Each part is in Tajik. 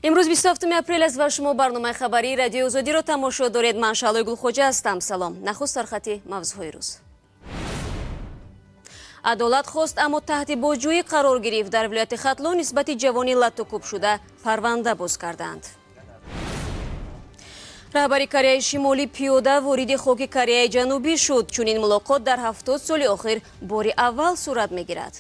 Имрӯз 27 апрел аст ва шумо барномаи хабарии Радиои Озодиро тамошо доред. Ман Шаҳлои Гулхоҷа ҳастам. Салом. Нахуст сархати мавзӯъҳои рӯз. Адолат хост, аммо таҳти бозҷӯӣ қарор гирифт. Дар вилояти Хатлон нисбати ҷавони латтукӯб шуда парванда боз карданд. Раҳбари Кореяи Шимолӣ пиёда вориди хоки Кореяи Ҷанубӣ шуд. Чунин мулоқот дар 70 соли охир бори аввал сурат мегирад.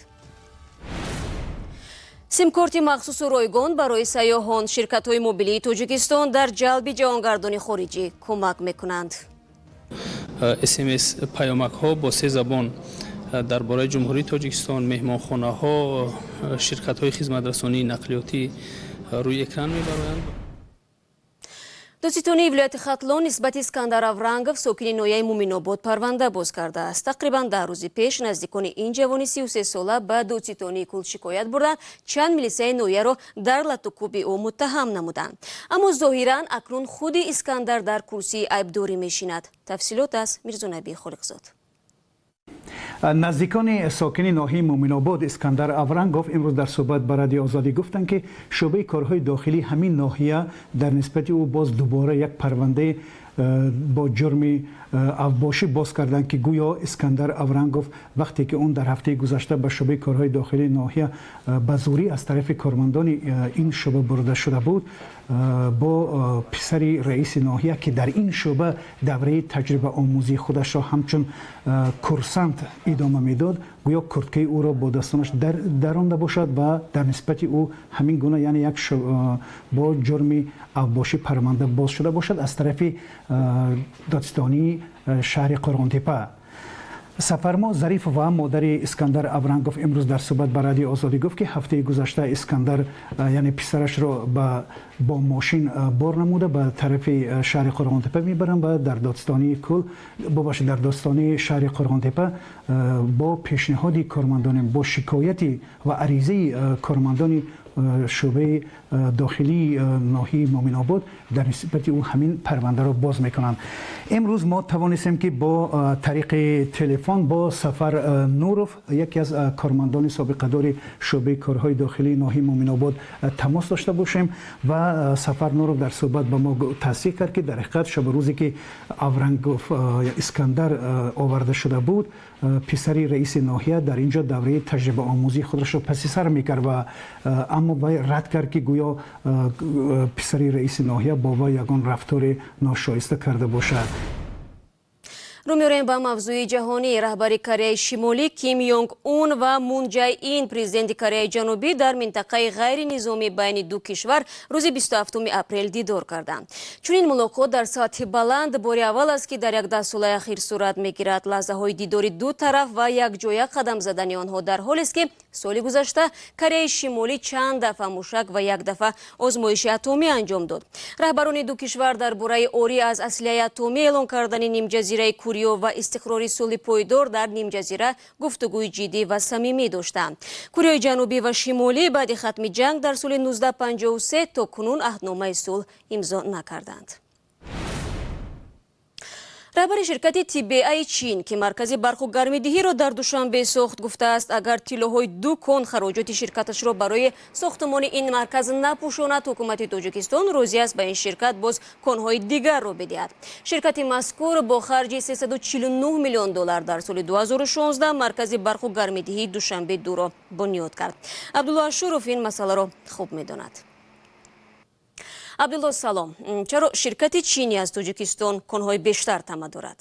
Симкорти махсусу ройгон барои сайёҳон. Ширкатҳои мобилии Тоҷикистон дар ҷалби ҷавонгардони хориҷӣ кӯмак мекунанд. СМС паёмакҳо бо се забон дар бораи Ҷумҳурии Тоҷикистон, меҳмонхонаҳо, ширкатҳои хизматрасонии нақлиётӣ рӯи экран мебароянд. Додситонии вилояти Хатлон нисбати Искандар Аврангов, сокини ноҳияи Муминобод, парванда боз кардааст. Тақрибан 10 рӯзи пеш наздикони ин ҷавони 33сола ба додситонии кул шикоят бурданд, чанд милисияи ноҳияро дар латтукӯби ӯ муттаҳам намуданд. Аммо зоҳиран акнун худи Искандар дар курсии айбдорӣ мешинад. Тафсилот аз Мирзонабӣ Холиқзод. Наздикони сокини ноҳияи Муъминобод Искандар Аврангов имрӯз дар суҳбат ба Радиои Озодӣ гуфтанд, ки шӯъбаи корҳои дохилии ҳамин ноҳия дар нисбати ӯ боз дубора як парвандаи бо ҷурми авбошӣ боз карданд, ки гӯё Искандар Аврангов вақте ки он дар ҳафтаи гузашта ба шӯъбаи корҳои дохилии ноҳия ба зӯрӣ аз тарафи кормандони ин шӯъба бурда шуда буд, бо писари раиси ноҳия, ки дар ин шӯъба давраи таҷрибаомӯзии худашро ҳамчун курсант идома медод, гӯё курткаи ӯро бо дастонаш даронда бошад ва дар нисбати ӯ ҳамин гуна, яъне як бо ҷурми авбошӣ парванда боз шуда бошад аз тарафи додситонии шаҳри Қурғонтепа. Сафармо Зарифова, модари Искандар Аврангов, имрӯз дар суҳбат ба Радиои Озодӣ гуфт, ки ҳафтаи гузашта Искандар, яъне писарашро бо мошин бор намуда ба тарафи шаҳри Қурғонтепа мебаранд ва дар додситонии кул, бубахшед, дар додситонии шаҳри Қурғонтепа бо пешниҳоди кормандони, бо шикояти ва аризаи кормандони шӯъбаи дохилии ноҳияи Муъминобод дар нисбати ӯ ҳамин парвандаро боз мекунанд. Имрӯз мо тавонистем, ки бо тариқи телефон бо Сафар Нуров, яке аз кормандони собиқадори шӯъбаи корҳои дохилии ноҳияи Муъминобод, тамос дошта бошем ва Сафар Нуров дар суҳбат ба мо тасдиқ кард, ки дар ҳақиқат шабу рӯзе ки Аврангов Искандар оварда шуда буд, писари раиси ноҳия дар ин ҷо давраи таҷрибаомӯзии худашро паси сар мекард ва аммо вай рад кард, ки гӯё писари раиси ноҳия бо вай ягон рафтори ношоиста карда бошад. Рӯ меорем ба мавзӯи ҷаҳонӣ. Раҳбари Кореяи Шимолӣ Ким Йонг Ун ва Мун Ҷай Ин, президенти Кореяи Ҷанубӣ, дар минтақаи ғайринизомӣ байни ду кишвар рӯзи 27 апрел дидор карданд. Чунин мулоқот дар сатҳи баланд бори аввал аст, ки дар як даҳсолаи ахир сурат мегирад. Лаҳзаҳои дидори ду тараф ва якҷоя қадам задани онҳо дар ҳолест, ки соли гузашта Кореяи Шимолӣ чанд дафъа мушак ва як дафъа озмоиши атомӣ анҷом дод. Раҳбарони ду кишвар дар бораи орӣ аз аслиҳаи атомӣ эълон кардани нимҷазираи Куриё ва истиқрори сулҳи пойдор дар нимҷазира гуфтугӯи ҷиддӣ ва самимӣ доштанд. Куриёи Ҷанубӣ ва Шимолӣ баъди хатми ҷанг дар соли 1953 то кунун аҳдномаи сулҳ имзо накарданд. Раҳбари ширкати ТБАи Чин, ки маркази барқу гармидиҳиро дар Душанбе сохт, гуфтааст, агар тиллоҳои ду кон хароҷоти ширкаташро барои сохтумони ин марказ напӯшонад, ҳукумати Тоҷикистон розӣ аст ба ин ширкат боз конҳои дигарро бидиҳад. Ширкати мазкур бо харҷи 349 миллион доллар дар соли 2016 маркази барқу гармидиҳии Душанбе дуро бунёд кард. Абдулло Ашуров ин масъаларо хуб медонад. Абдулло, салом. Чаро ширкати чинӣ аз Тоҷикистон конҳои бештар тама дорад?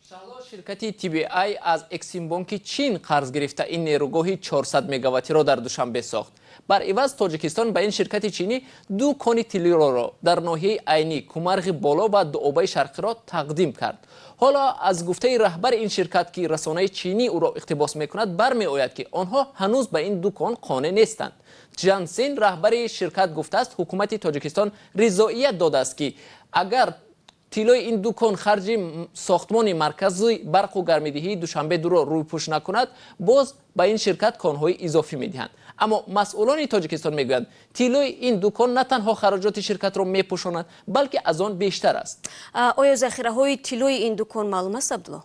Шаҳло, ширкати TBI аз Эксимбонки Чин қарз гирифта ин нерӯгоҳи 400 мегаваттиро дар Душанбе сохт. Бар иваз Тоҷикистон ба ин ширкати чинӣ ду кони тиллоро дар ноҳияи Айнӣ, Кумарғи Боло ва Дуобаи Шарқиро тақдим кард. Ҳоло аз гуфтаи раҳбари ин ширкат, ки расонаи чинӣ ӯро иқтибос мекунад, бармеояд, ки онҳо ҳанӯз ба ин ду кон қонеъ нестанд. Ҷансин, раҳбари ширкат, гуфтааст, ҳукумати Тоҷикистон ризоият додааст, ки агар тиллои ин ду кон харҷи сохтмони маркази барқу гармидиҳии Душанбе дуро рӯйпӯш накунад, боз ба ин ширкат конҳои изофӣ медиҳанд. Аммо масъулони Тоҷикистон мегӯянд, тиллои ин ду кон на танҳо хароҷоти ширкатро мепӯшонад, балки аз он бештар аст. Оё захираҳои тиллои ин ду кон маълум аст, Абдулло?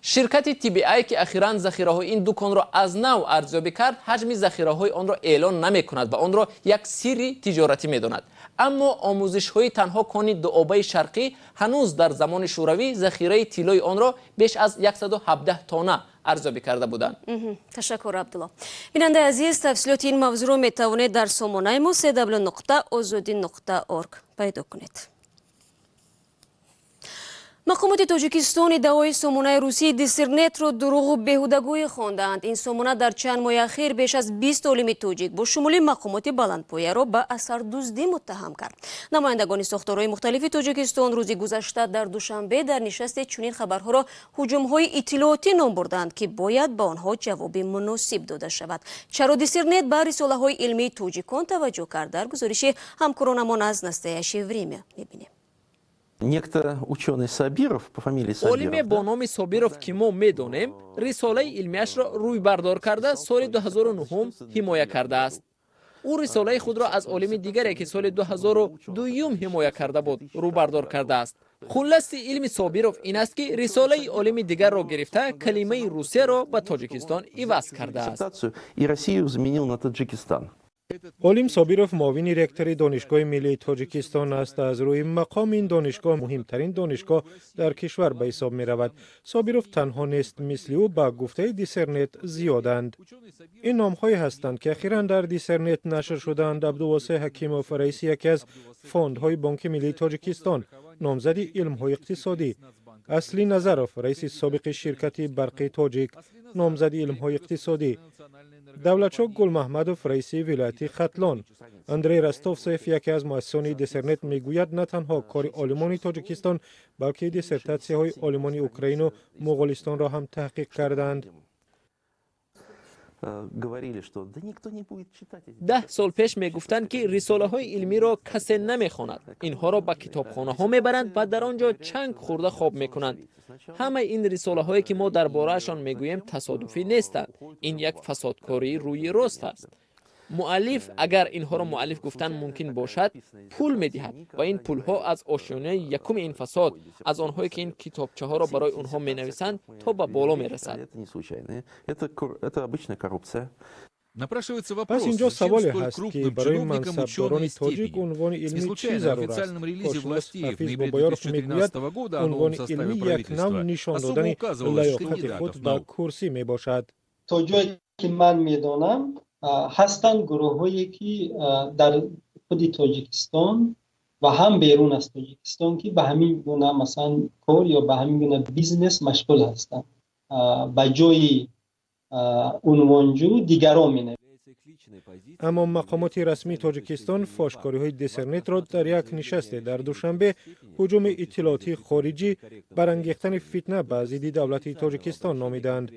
Ширкати TBI, ки ахиран захираҳои ин ду конро аз нав арзёбӣ кард, ҳаҷми захираҳои онро эълон намекунад ва онро як сирри тиҷоратӣ медонад. Аммо омӯзишҳои танҳо кони Дуобаи Шарқӣ ҳанӯз дар замони Шӯравӣ захираи тиллои онро беш аз 117 тонна арзёбӣ карда буданд. Ташаккур, Абдулло. Бинандаи азиз, тафсилоти ин мавзӯъро метавонед дар сомонаи мо cw.ozodi.org пайдо кунед. Мақомоти Тоҷикистон иддаои сомонаи русии Диссернетро дурӯғу беҳудагӯӣ хондаанд. Ин сомона дар чанд моҳи ахир беш аз 20 олими тоҷик бо шумули мақомоти баландпояро ба асардуздӣ муттаҳам кард. Намояндагони сохторҳои мухталифи Тоҷикистон рӯзи гузашта дар Душанбе дар нишасте чунин хабарҳоро ҳуҷумҳои иттилоотӣ ном бурданд, ки бояд ба онҳо ҷавоби муносиб дода шавад. Чаро Диссернет ба рисолаҳои илмии тоҷикон таваҷҷӯҳ кард, дар гузориши ҳамкоронамон аз «Настоящее время» мебинем. Некто ученый Сабиров по фамилии Сабиров. Олиме бо номи Собиров, ки мо медонем, рисолаи илмиашро рӯйбардор карда, соли 2009 ҳимоя кардааст. Ӯ рисолаи худро аз олими дигаре, ки соли 2002 ҳимоя карда буд, рӯбардор кардааст. Хулласи илми Собиров ин аст, ки рисолаи олими дигарро гирифта, калимаи Русияро ба Тоҷикистон иваз кардааст. И Россию заменил на Таджикистан. Олим Собиров муовини ректори Донишгоҳи миллии Тоҷикистон аст. Аз рӯи мақом ин донишгоҳ муҳимтарин донишгоҳ дар кишвар ба ҳисоб меравад. Собиров танҳо нест, мисли ӯ, ба гуфтаи Диссернет, зиёданд. Ин номҳое ҳастанд, ки ахиран дар Диссернет нашр шудаанд: Абдувосеъ Ҳакимов, раиси яке аз фондҳои Бонки миллии Тоҷикистон, номзади илмҳои иқтисодӣ; Асли Назаров, раиси собиқи ширкати Барқи Тоҷик, номзади илмҳои иқтисодӣ; Давлатшоҳ Гулмаҳмадов, раиси вилояти Хатлон. Андрей Ростовсев, яке аз муассисони Диссернет, мегӯяд, на танҳо кори олимони Тоҷикистон, балки диссертатсияҳои олимони Украину Муғулистонро ҳам таҳқиқ кардаанд. Говорили, что да никто не будет читать. 10 сол пеш мегуфтанд, ки рисолаҳои илмиро касе намехонад, инҳоро ба китобхонаҳо мебаранд ва дар он ҷо чанг хӯрда хоб мекунанд. Ҳамаи ин рисолаҳое, ки мо дар бораашон мегӯем, тасодуфӣ нестанд. Ин як фасодкории рӯи рост аст. Муаллиф, агар инҳоро муаллиф гуфтан мумкин бошад, пул медиҳад ва ин пулҳо аз ошёнаи якуми ин фасод, аз онҳое, ки ин китобчаҳоро барои онҳо менависанд, то ба боло мерасад. Это обычная коррупция. Пас инҷо саволе ҳаст, ки барои мансабдорони тоҷик унвони илмӣ чӣ зарур аст? Коршинос Ҳафиз Бобоёров мегӯяд, унвони илмӣ як нав нишон додани лаёқати худ ба курсӣ мебошад. То ҷое ки ман медонам, ҳастанд гурӯҳҳое, ки дар худи Тоҷикистон ва ҳам берун аз Тоҷикистон, ки ба ҳамин гуна, масалан, кор ё ба ҳамин гуна бизнес машғул ҳастанд. Ба ҷои унвонҷӯ дигарон менависанд. Аммо мақомоти расмии Тоҷикистон фошкориҳои Диссернетро дар як нишасте дар Душанбе ҳуҷуми иттилоотии хориҷӣ, барангехтани фитна ба зидди давлати Тоҷикистон номиданд.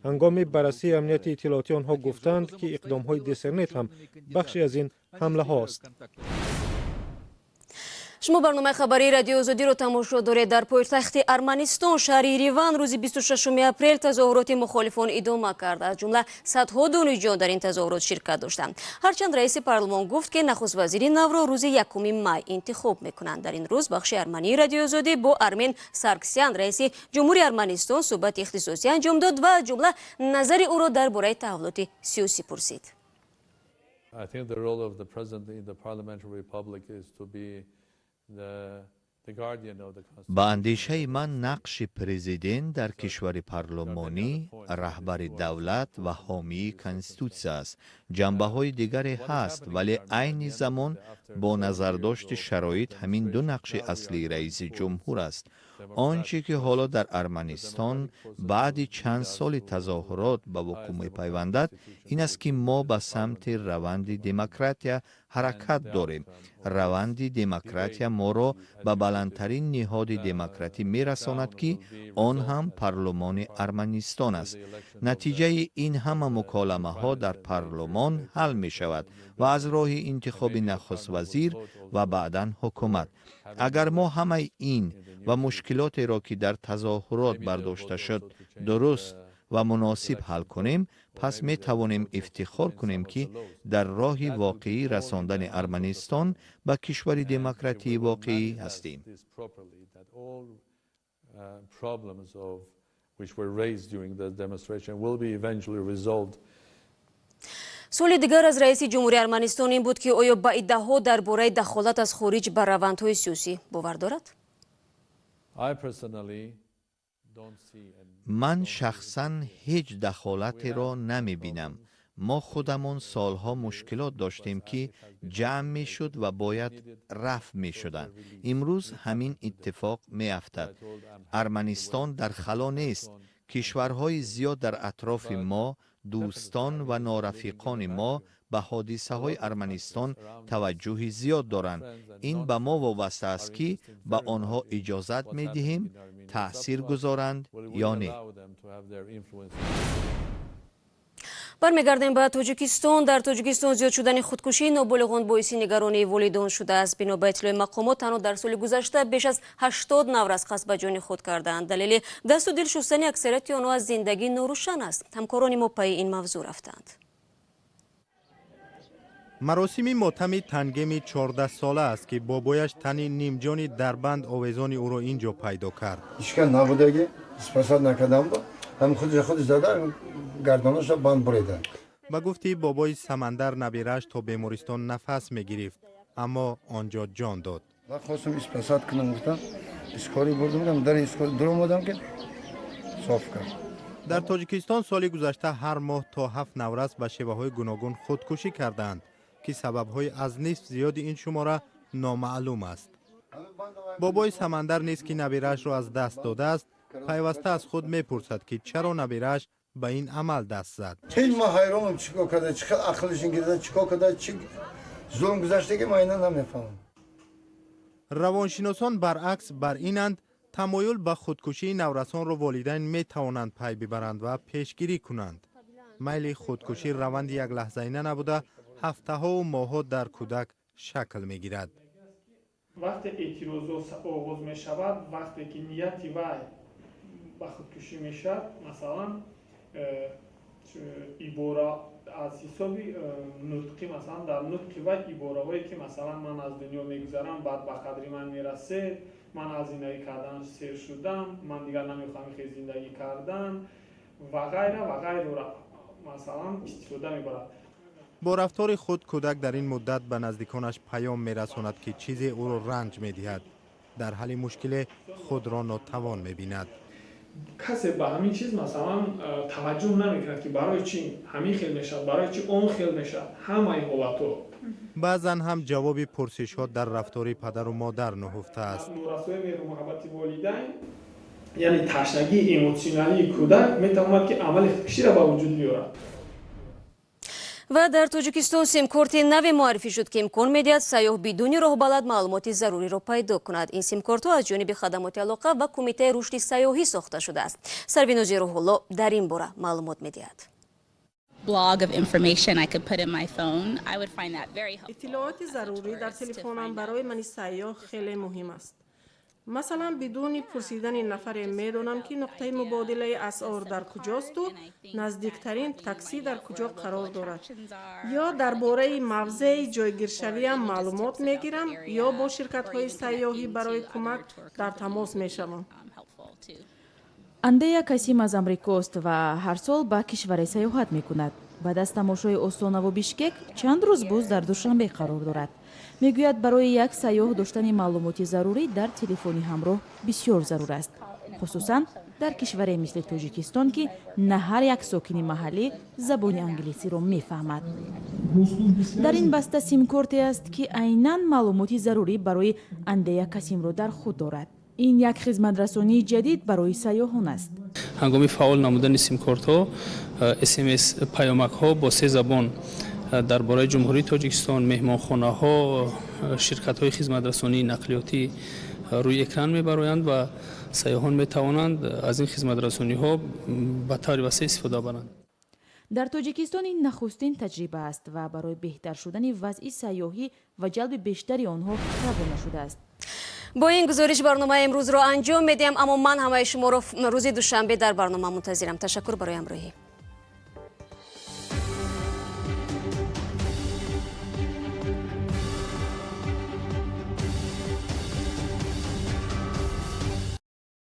Ҳангоми баррасии амнияти иттилоотӣ онҳо гуфтанд, ки иқдомҳои Диссернет ҳам бахше аз ин ҳамлаҳост. Шумо барномаи хабарии Радиои Озодиро тамошо доред. Дар пойтахти Арманистон, шаҳри Ереван, рӯзи 26 апрел тазоҳуроти мухолифон идома кард. Аз ҷумла садҳо донишҷӯён дар ин тазоҳурот ширкат доштанд, ҳарчанд раиси парлумон гуфт, ки нахуствазири навро рӯзи 1 май интихоб мекунанд. Дар ин рӯз бахши армании Радиои Озодӣ бо Армен Сарксян, раиси ҷумҳури Арманистон, суҳбати ихтисосӣ анҷом дод ва аз ҷумла назари ӯро дар бораи таҳаввулоти сиёсӣ пурсид. I think the role of the president in the parliamentary republic is to be Ба андешаи ман, нақши президент дар кишвари парлумонӣ раҳбари давлат ва ҳомии конститутсия аст. Ҷанбаҳои дигаре ҳаст, вале айни замон бо назардошти шароит ҳамин ду нақши аслии раиси ҷумҳур аст. Он чӣ ки ҳоло дар Арманистон баъди чанд соли тазоҳурот ба вуқӯъ мепайвандад, ин аст, ки мо ба самти раванди демократия ҳаракат дорем. Раванди демократия моро ба баландтарин ниҳоди демократӣ мерасонад, ки он ҳам парлумони Арманистон аст. Натиҷаи ин ҳама муколамаҳо дар парлумон ҳал мешавад ва аз роҳи интихоби нахуствазир ва баъдан ҳукумат. Агар мо ҳамаи ин ва мушкилотеро, ки дар тазоҳурот бардошта шуд, дуруст ва муносиб ҳал кунем, пас метавонем ифтихор кунем, ки дар роҳи воқеӣ расондани Арманистон ба кишвари демократии воқеӣ ҳастем. Problems of which were raised during the demonstration will be eventually resolved. Суоли дигар аз раиси ҷумҳурии Арманистон ин буд, ки оё ба иддаҳо дар бораи дахолат аз хориҷ ба равандҳои сиёсӣ бовар дорад. I personally don't see and Ман шахсан ҳеҷ дахолатеро намебинам. Мо худамон солҳо мушкилот доштем, ки ҷамъ мешуд ва бояд рафъ мешуданд. Имрӯз ҳамин иттифоқ меафтад. Арманистон дар хало нест. Кишварҳои зиёд дар атрофи мо, дӯстон ва норафиқони мо, ба ҳодисаҳои Арманистон таваҷҷӯҳи зиёд доранд. Ин ба мо вобаста аст, ки ба онҳо иҷозат медиҳем таъсир гузоранд ё не. Allow them to have their influence. Бармегардем ба Тоҷикистон. Дар Тоҷикистон зиёд шудани худкушии ноболиғон боиси нигаронии волидон шудааст. Бино ба иттилои мақомот, танҳо дар соли гузашта беш аз 80 наврас қасд ба ҷони худ кардаанд. Далели дасту дил шустани аксарияти онҳо аз зиндагӣ норӯшан аст. Ҳамкорони мо пайи ин мавзӯъ рафтанд. Маросими мотами Тангеми 14сола аст, ки бобояш тани нимҷони дар банд овезони ӯро ин ҷо пайдо кард. Ҳичкас набудаги, спасать накардам, ҳам худаш худаш зада, гардонаша банд бурида. Ба гуфти бобои Самандар, набирааш то бемористон нафас мегирифт, аммо он ҷо ҷон дод. Ва хостум спасать кунам, гуфтам, скорый бурдум, дар скорый дуромадам, ки соф кард. Дар Тоҷикистон соли гузашта ҳар моҳ то ҳафт наврас ба шеваҳои гуногун худкушӣ кардаанд, ки сабабҳои аз нисф зиёди ин шумора номаълум аст. Бобои Самандар низ, ки набираашро аз даст додааст, пайваста аз худ мепурсад, ки чаро набирааш ба ин амал даст зад. Ҳеҷ ман ҳайронам, чӣ кор карда, чӣ хел ақлишин гирда, чӣ кор карда, чӣ зулм гузаштаги, ман ина намефаҳмам. Равоншиносон баръакс бар инанд: тамоюл ба худкушии наврасонро волидайн метавонанд пай бибаранд ва пешгирӣ кунанд. Майли худкушӣ раванди яклаҳзаина набуда, ҳафтаҳову моҳҳо дар кӯдак шакл мегирад. Вақте эътирозҳо оғоз мешавад, вақте ки нияти вай ба худкушӣ мешавад, масалан, ибора аз ҳисоби нутқӣ, масалан, дар нутқи вай ибораҳое ки, масалан, ман аз дунё мегузарам, баъд ба қадри ман мерасед, ман аз зиндагӣ кардан сер шудам, ман дигар намехоҳам хел зиндагӣ кардан ва ғайра ва ғайрора, масалан, истифода мебарад. Бо рафтори худ кӯдак дар ин муддат ба наздиконаш паём мерасонад, ки чизе ӯро ранҷ медиҳад, дар ҳалли мушкиле худро нотавон мебинад. Касе ба ҳамин чиз, масалан, таваҷҷӯҳ намекунад, ки барои чӣ ҳамин хел мешавад, барои чӣ он хел мешавад, ҳамаи ҳолатҳо. Баъзан ҳам ҷавоби пурсишҳо дар рафтори падару модар нуҳуфта аст. Норасои меҳру муҳаббати волидайн, яъне ташнагии эмотсионалии кӯдак метавонад, ки амали худкуширо ба вуҷуд биёрад. Ва дар Тоҷикистон симкорти наве муаррифӣ шуд, ки имкон медиҳад сайёҳ бидуни роҳбалад маълумоти заруриро пайдо кунад. Ин симкортҳо аз ҷониби хадамоти алоқа ва Кумитаи рушди сайёҳӣ сохта шудааст. Сарвинози Рӯҳулло дар ин бора маълумот медиҳад. Blog of information I could put in my phone. I would find that very helpful. Иттилооти зарурӣ дар телефонам барои мани сайёҳ хеле муҳим аст. Масалан, бидуни пурсидани нафаре медонам, ки нуқтаи мубодилаи асъор дар куҷосту наздиктарин таксӣ дар куҷо қарор дорад, ё дар бораи мавзеи ҷойгиршавиам маълумот мегирам, ё бо ширкатҳои сайёҳӣ барои кӯмак дар тамос мешавам. Андея Касим аз Амрикост ва ҳар сол ба кишваре сайёҳат мекунад. Баъд аз тамошои Остонаву Бишкек чанд рӯз боз дар Душанбе қарор дорад. Мегӯяд, барои як сайёҳ доштани маълумоти зарурӣ дар телефони ҳамроҳ бисёр зарур аст, хусусан дар кишваре мисли Тоҷикистон, ки на ҳар як сокини маҳаллӣ забони англисиро мефаҳмад. Дар ин баста симкорте аст, ки айнан маълумоти зарурӣ барои Андея Касимро дар худ дорад. Ин як хизматрасонии ҷадид барои сайёҳон аст. Ҳангоми фаъол намудани симкортҳо СМС паёмакҳо бо се забон дар бораи Ҷумҳурии Тоҷикистон, меҳмонхонаҳо, ширкатҳои хизматрасонии нақлиётӣ рӯи экран мебароянд ва сайёҳон метавонанд аз ин хизматрасониҳо ба таври васеъ истифода баранд. Дар Тоҷикистон ин нахустин таҷриба аст ва барои беҳтар шудани вазъи сайёҳӣ ва ҷалби бештари онҳо равона шудааст. Бо ин гузориш барномаи имрӯзро анҷом медиҳам, аммо ман ҳамаи шуморо рӯзи душанбе дар барнома мунтазирам. Ташаккур барои ҳамроҳӣ.